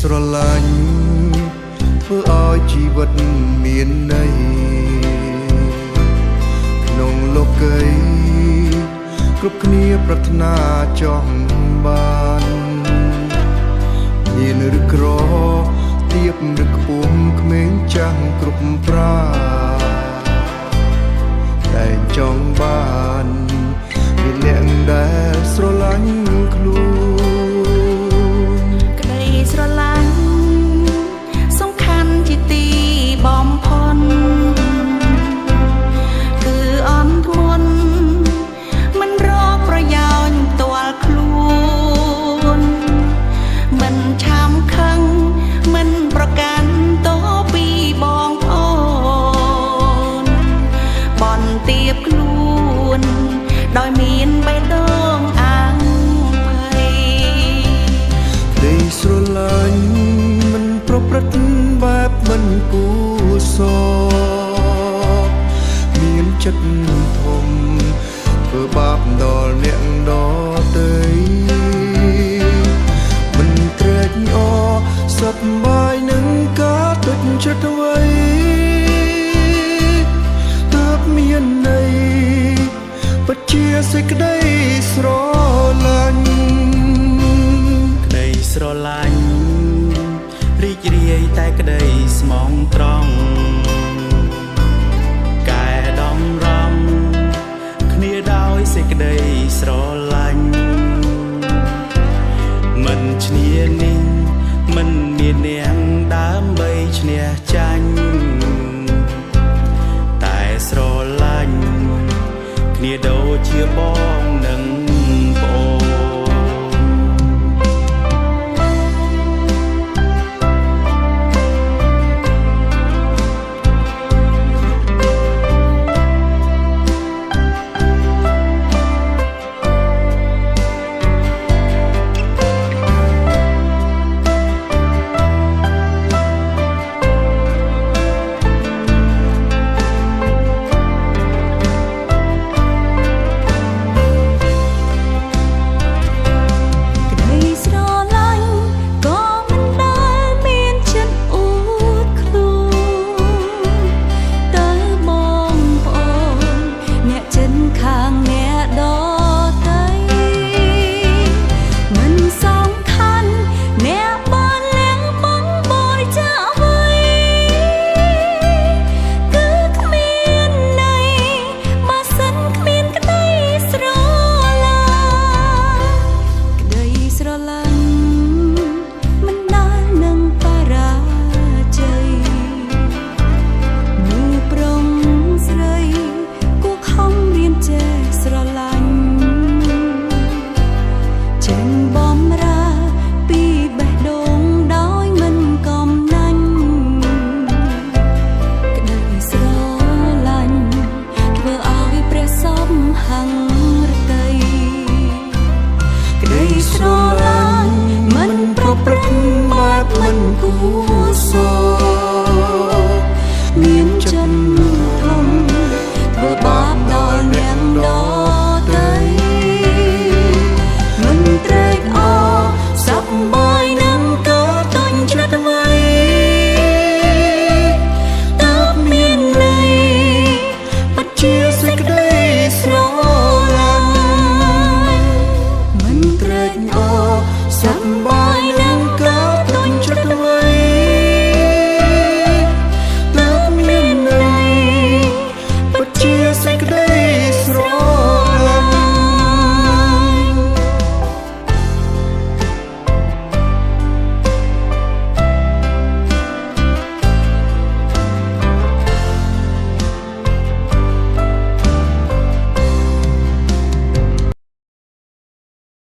ស្រឡាញ់ធ្វើឲ្យជីវិតមានន័យក្នុងលោកីគ្រប់គ្នាប្រាថ្នាចង់បានមានឬក្រទៀបឬខ្ពស់ក្មេងចាស់គ្រប់ប្រាតែងចង់បានមានអ្នកដែលស្រឡាញ់ខ្លួន ក្តីស្រឡាញ់សំខាន់ជាទីបំផុតគឺអន់ធ្ងន់មិនរកប្រយោជន៍ផ្ទាល់ខ្លួនមិនឆាំខឹងមិនប្រកាន់តពីបងប្អូនបន់ទៀបខ្លួនដោយមានបេះដូងអាងភ័យ ក្តីស្រឡាញ់មិនប្រព្រឹត្តបែបមិនគួរសមមានចិត្តធំធ្វើបាបដល់អ្នកដទៃមិនត្រេកអរសប្បាយនឹងការទុច្ចរិតអ្វីទើបមានន័យពិតជាសេចក្តីស្រឡាញ់ ក្តីស្រឡាញ់រីករាយតែក្តីស្មងត្រង់កែដំរំគ្នាដោយសេចក្តីស្រឡាញ់មិនឈ្នានេះមិនមាននាងដើម្បីឈ្នះចាញ់តែស្រឡាញ់គ្នាដូចជាបងនិងប្អូន ក្តីស្រឡាញ់ក៏មិនដែលមានចិត្តអួតខ្លួនទៅបងប្អូនអ្នកចិនខាងអ្នកដទៃមិនសំខាន់អ្នកបានលះបង់បរិច្ចាគអ្វីគឺគ្មានន័យបើសិនគ្មានក្តីស្រឡាញ់ ក្តីស្រឡាញ់មិនដែលនឹងបរាជ័យនូប្រុងស្រីគួរខំរៀនចេះស្រឡាញ់ចេញប